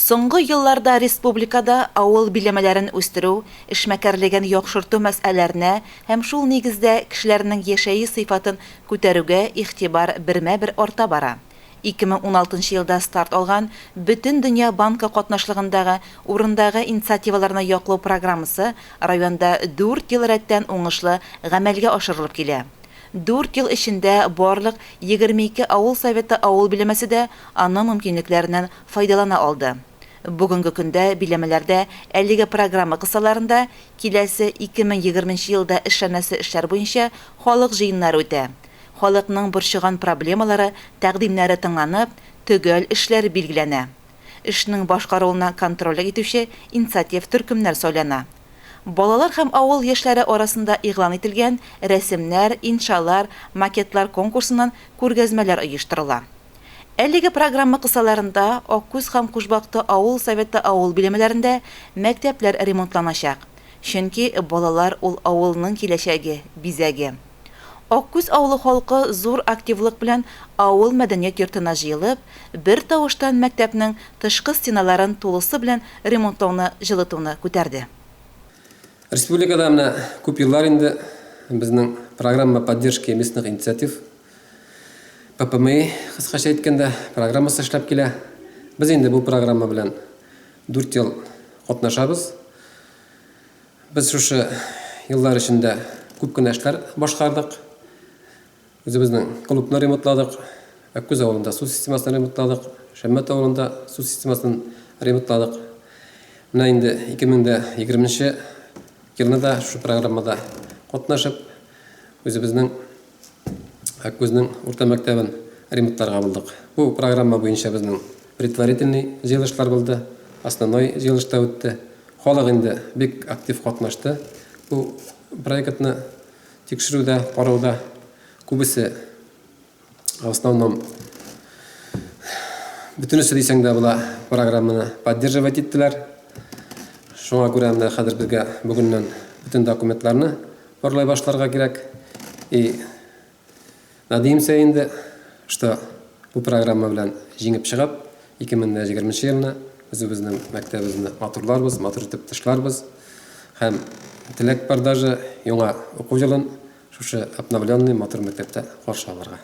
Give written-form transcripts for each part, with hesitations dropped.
Соңгы елларда республикада авыл биләмәләрен үстерү, эшмәкәрлеген яхшырту мәсьәләренә һәм шул нигездә кешеләрнең яшәеш сыйфатын күтәрүгә игътибар бермә-бер арта бара. 2016 нчы елда старт алган Бөтендөнья банкы катнашлыгындагы урындагы инициативаларны яклау программасы районда дүрт ел рәттән уңышлы гамәлгә ашырылып килә. Дүрт ел эчендә барлык 22 авыл советы авыл биләмәсе дә аның мөмкинлекләреннән файдалана алды. Бүгенге көндә биләмәләрдә әлеге программа кысаларында киләсе 2020 нче елда эшләнәсе эшләр буенча халык җыеннары үтә. Халыкның борчыган проблемалары, тәкъдимнәре тыңланып, төгәл эшләр билгеләнә. Эшнең башкарылуына контрольлек итүче инициатив төркемнәр сайлана. Балалар һәм авыл яшьләре арасында игълан ителгән рәсемнәр, иншалар, макетлар конкурсыннан күргәзмәләр оештырыла. Әлеге программа кысаларында Аккүз һәм Кушбакты авыл советы авыл биләмәләрендә мәктәпләр ремонтланачак. Чөнки балалар ул авылның киләчәге, бизәге. Аккүз авылы халкы зур активлык белән авыл мәдәният йортына җыелып, бертавыштан мәктәпнең тышкы стеналарын тулысы белән ремонтлауны, җылытуны күтәрде. Республикада менә күп еллар инде безнең Программа поддержки местных инициатив, ППМИ, кыскача әйткәндә, программасы эшләп килә. Без инде бу программа белән дүрт ел катнашабыз. Без шушы еллар эчендә күп кенә эшләр башкардык. Үзебезнең клубны ремонтладык, Аккүз авылында су системасын ремонтладык, Шәммәт авылында су системасын ремонтладык. Менә инде 2020 нче елны да шушы программада катнашып, үзебезнең Аккүзнең урта мәктәбен ремонтларга булдык. Бу программа буенча безнең предварительный җыелышлар булды, основной җыелыш та үтте. Халык инде бик актив катнашты бу проектны тикшерүдә, карауда. Күбесе, в основном, бөтенесе дисәң дә була, программаны поддерживать иттеләр. Шуңа күрә менә хәзер безгә бүгеннән бөтен документларны барлай башларга кирәк. И надеемся инде, что бу программа белән җиңеп чыгып, 2020 елны үзебезнең мәктәбебезне матурларбыз, матур итеп тышларбыз. Һәм теләк бар даже яңа уку елын шушы обновленный матур мәктәптә каршы алырга.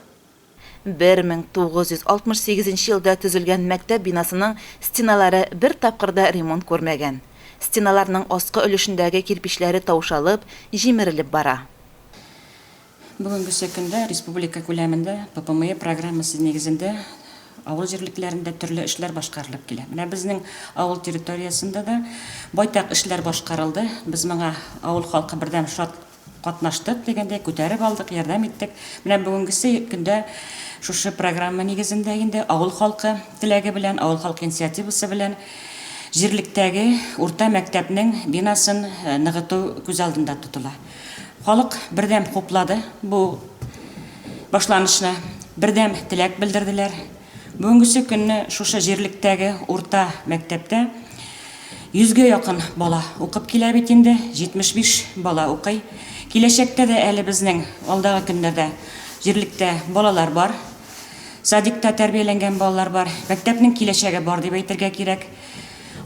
1968 нче елда төзелгән мәктәп бинасының стеналары бер тапкыр да ремонт күрмәгән. Стеналарның аскы өлешендәге кирпичләре таушалып, җимерелеп бара. Бүгенгесе көндә республика күләмендә ППМЭ программасы нигезендә авыл җирлекләрендә төрле эшләр башкарылып килә. Менә безнең авыл территориясендә дә байтак эшләр башкарылды. Без моңа авыл халкы бердәм шат катнаштык дигәндәй, күтәреп алдык, ярдәм иттек. Менә бүгенгесе көндә шушы программа нигезендә инде авыл халкы теләге белән, авыл халкы инициативасы белән җирлектәге урта мәктәпнең бинасын ныгыту күз алдында тотыла. Халык бердәм хуплады бу башланышны, бердәм теләк белдерделәр. Бүгенгесе көнне шушы җирлектәге урта мәктәптә Йөзгә якын бала укып килә бит инде, 75 бала укый. Киләчәктә дә әле безнең алдагы көннәрдә җирлектә балалар бар. Садикта тәрбияләнгән балалар бар. Мәктәпнең киләчәге бар дип әйтергә кирәк.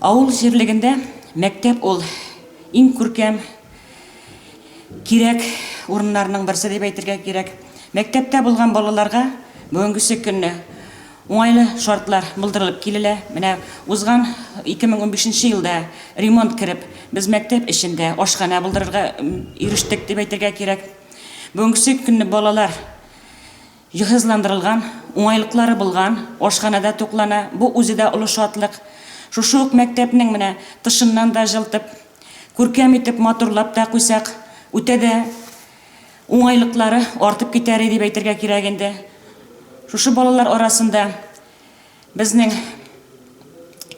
Авыл җирлегендә мәктәп ул иң күркәм, кирәк урыннарның берсе дип әйтергә кирәк. Мәктәптә булган балаларга бүгенгесе көнне Уңайлы шартлар булдырылып килелә. Менә узган 2015 нче елда ремонт кереп, без мәктәп эчендә ашханә булдырырга ирештек дип әйтергә кирәк. Бүгенгесе көнне балалар җиһазландырылган, уңайлыклары булган ашханәдә туклана. Бу үзе дә олы шатлык. Шушы ук мәктәпнең менә тышыннан да җылытып, күркәм итеп матурлап та куйсак, үтә дә Уңайлыклары артып китәр иде дип әйтергә кирәк инде. Шушы балалар арасында безнең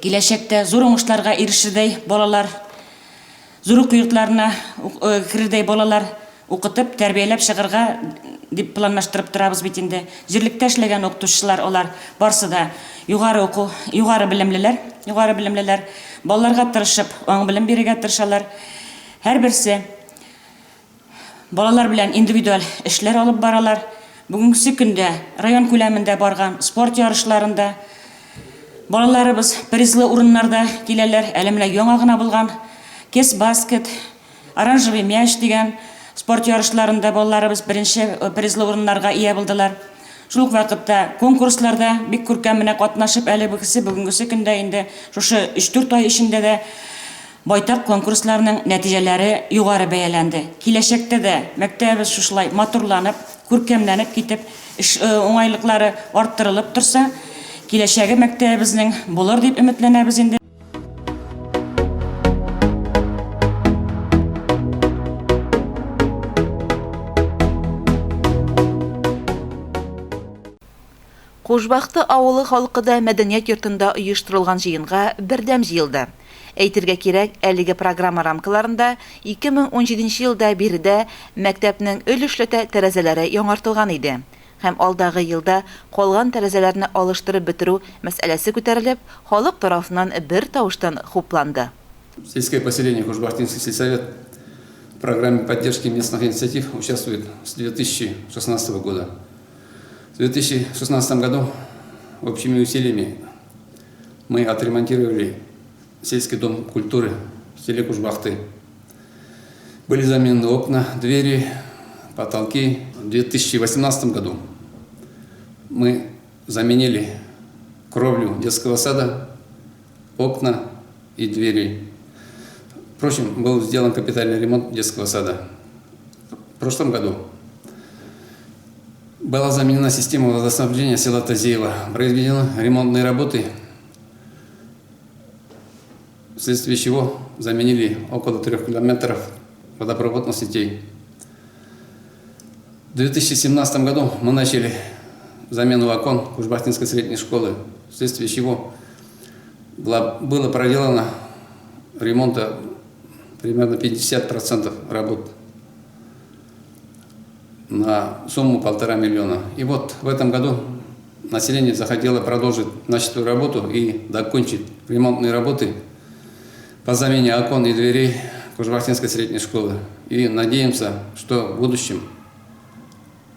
киләчәктә зур уңышларга ирешердәй балалар, зур уку йортларына керердәй балалар укытып, тәрбияләп чыгарга дип планлаштырып торабыз бит инде. Җирлектә эшләгән укытучылар алар барсы да югары уку, югары белемлеләр, югары белемлеләр. Балаларга тырышып, аң-белем бирергә тырышалар. Һәрберсе Балалар белән индивидуаль эшләр алып баралар. Бүгенгесе көндә район күләмендә барган спорт ярышларында Балаларыбыз призлы урыннарда киләләр. Әле менә яңа гына булган Кес-баскет, Оранжевый мяч дигән спорт ярышларында балаларыбыз беренче призлы урыннарга ия булдылар. Шул ук вакытта конкурсларда бик күркәм менә катнашып, әле бүгесе, бүгенгесе көндә инде шушы өч-дүрт ай эчендә дә байтак конкурсларның нәтиҗәләре югары бәяләнде. Киләчәктә дә мәктәбебез шушылай матурланып, күркәмләнеп китеп, эш уңайлыклары арттырылып торса, киләчәге мәктәбебезнең булыр дип өметләнәбез инде. Кужбахты авылы халкы да мәдәният йортында оештырылган җыенга бердәм җыелды. Әйтергә кирәк, әлеге программа рамкаларында 2017 елда биредә мәктәпнең өлешләтә тәрәзәләре яңартылган иде. Һәм алдагы елда калган тәрәзәләрне алыштырып бетерү мәсьәләсе күтәрелеп, халык тарафыннан бертавыштан хупланды. Сельское поселение Кужбахтинский сельсовет в программе поддержки местных инициатив участвует с 2016 года. В 2016 году общими усилиями мы отремонтировали сельский дом культуры в селе Кужбахты. Были заменены окна, двери, потолки. В 2018 году мы заменили кровлю детского сада, окна и двери. Впрочем, был сделан капитальный ремонт детского сада. В прошлом году была заменена система водоснабжения села Тазеево. Произведены ремонтные работы, вследствие чего заменили около 3 километров водопроводных сетей. В 2017 году мы начали замену окон Кужбахтинской средней школы, вследствие чего было проделано ремонта примерно 50% работ на сумму 1,5 миллиона. И вот в этом году население захотело продолжить начатую работу и докончить ремонтные работы по замене окон и дверей Кужбахтинской средней школы. И надеемся, что в будущем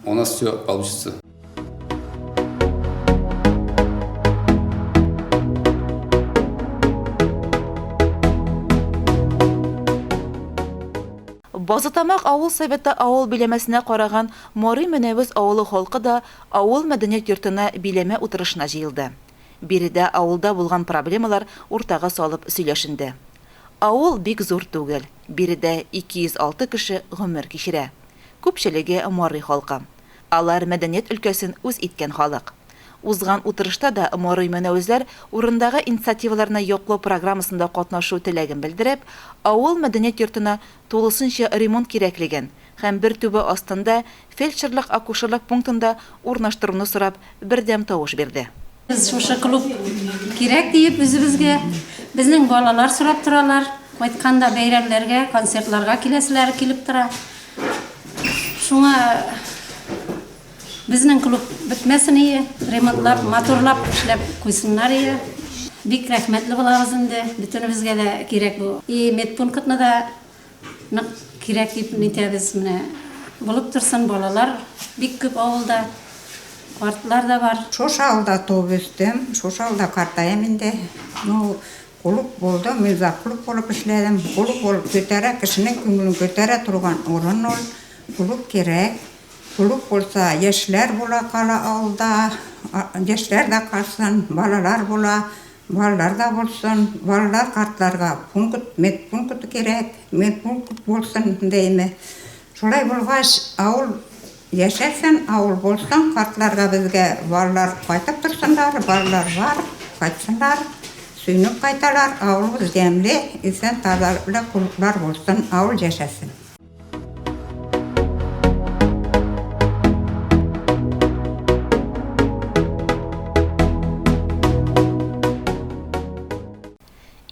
у нас все получится. Базытамак авыл советы авыл биләмәсенә караган Мари Мөнәвез авылы халкы да авыл мәдәният йортына биләмә утырышына җыелды. Биредә авылда булган проблемалар уртага салып сөйләшенде. Авыл бик зур түгел, биредә 206 кеше гомер кичерә. Күпчелеге мари халкы. Алар мәдәният өлкәсен үз иткән халык. Узган утырышта да мари-мөнәвезләр урындагы инициативаларны яклау программасында катнашу теләген белдереп, авыл мәдәният йортына тулысынча ремонт кирәклеген һәм бер түбә астында фельдшерлык-акушерлык пунктын да урнаштыруны сорап бердәм тавыш бирде. Без шушы клуб кирәк диеп үзебезгә, безнең балалар сорап торалар, кайтканда бәйрәмнәргә, концертларга киләселәре килеп тора. Шуңа безнең клуб бетмәсен ие, ремонтлап, матурлап эшләп куйсыннар ие. Бик рәхмәтле булабыз инде, бөтенебезгә дә кирәк бу. И медпунктны да Нык кирәк дип нитәбез менә. Булып торсын, балалар бик күп авылда, картлар да бар. Шушы авылда туып үстем, шушы авылда картаям инде. Ну, клуб булды, мин завклуб булып эшләдем. Клуб ул күтәрә, кешенең күңелен күтәрә торган урын ул. Клуб кирәк. Клуб булса, яшьләр була кала авылда, яшьләр дә калсын, балалар була. Балалар да булсын, балалар картларга пункт, медпункт кирәк, медпункт булсын дәйме. Шулай булгач, авыл яшәсен, авыл булсын, картларга безгә балалар кайтып торсыннар, балалар бар, кайтсыннар, сөенеп кайталар, авылыбыз ямьле, исән тазалыклы клублар булсын, авыл яшәсен.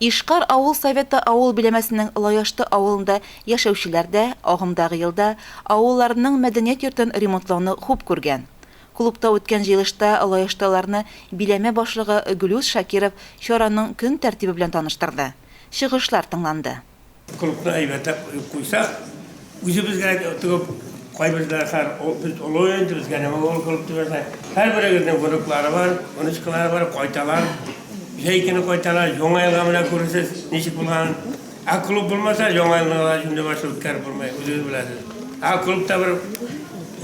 Ишкар авыл советы авыл биләмәсенең Лаяшты авылында яшәүчеләр дә агымдагы елда авылларының мәдәният йортын ремонтлауны хуп күргән. Клубта үткән җыелышта лаяштыларны биләмә башлыгы Гөлүс Шакиров чараның көн тәртибе белән таныштырды. Чыгышлар тыңланды. Клубны әйбәтләп куйсак, үзебез генә тегеп, кайберләр хәр, без олы инде, безгә нәмә ул клуб дип әйтә. Һәрберегезнең внуклары бар, внучкалары бар, кайталар. Җәй көне кайталар, Яңа елга менә күрерсез, ничек булганын. Ә клуб булмаса, Яңа елны да җүнле башлы үткәреп булмый, үзегез беләсез. Ә клубта бер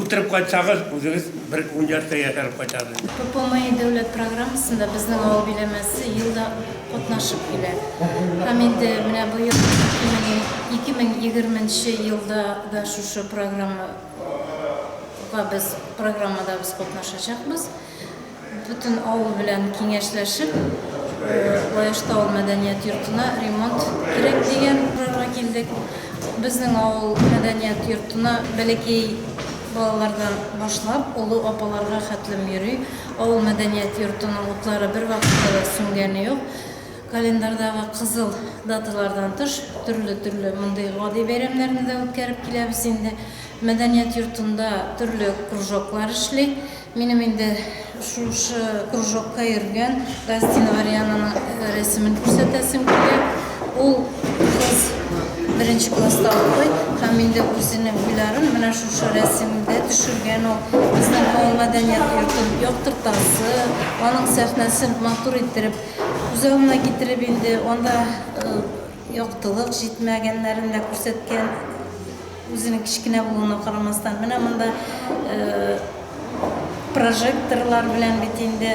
утырып кайтсагыз, үзегез бер ун яшькә яшәреп кайтасыз. ППМИ дәүләт программасында безнең авыл биләмәсе ел да катнашып килә. Һәм инде менә быел 2020 нче елда да шушы программага без программада без катнашачакбыз. Бөтен авыл белән киңәшләшеп, Лаешта авыл мәдәният йортына ремонт кирәк дигән карарга килдек. Безнең авыл мәдәният йортына бәләкәй балалардан башлап, олы апаларга хәтлем йөри. Авыл мәдәният йортының утлары бервакытта да сүнгәне юк. Календарьдагы кызыл даталардан тыш, төрле-төрле мондый гади бәйрәмнәрне дә үткәреп киләбез инде. Мәдәният йортында төрле кружоклар эшли. Минем инде шушы кружокка йөргән Газетдинова Риананың рәсемен күрсәтәсем килә. Ул кыз беренче класста укый һәм инде үзенең уйларын менә шушы рәсемдә төшергән ул. Безнең авыл мәдәният йортын яктыртасы, аның сәхнәсен матур иттереп күз алдына китереп инде анда яктылык җитмәгәннәрен дә күрсәткән. Үзенең кечкенә булуына карамастан, менә монда прожекторлар белән бит инде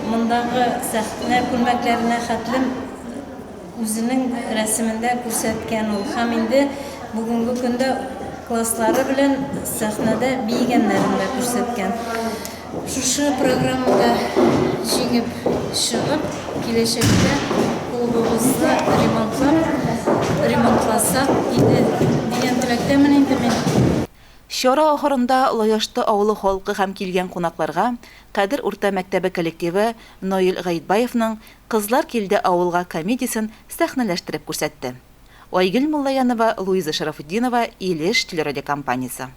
мондагы сәхнә күлмәкләренә хәтлем үзенең рәсемендә күрсәткән ул. Һәм инде бүгенге көндә класслары белән сәхнәдә биегәннәрен дә күрсәткән. Шушы программада җиңеп чыгып, киләчәктә клубыбызны ремонтлап, ремонтласак иде дигән теләктәмен инде мин. Чара ахырында Лаешты авылы халкы һәм килгән кунакларга Кадер урта мәктәбе коллективы Наил Гаетбаевның Кызлар килде авылга комедиясен сәхнәләштереп күрсәтте. Айгөл Муллаянова, Луиза Шәрәфетдинова, Илеш телерадиокомпаниясе.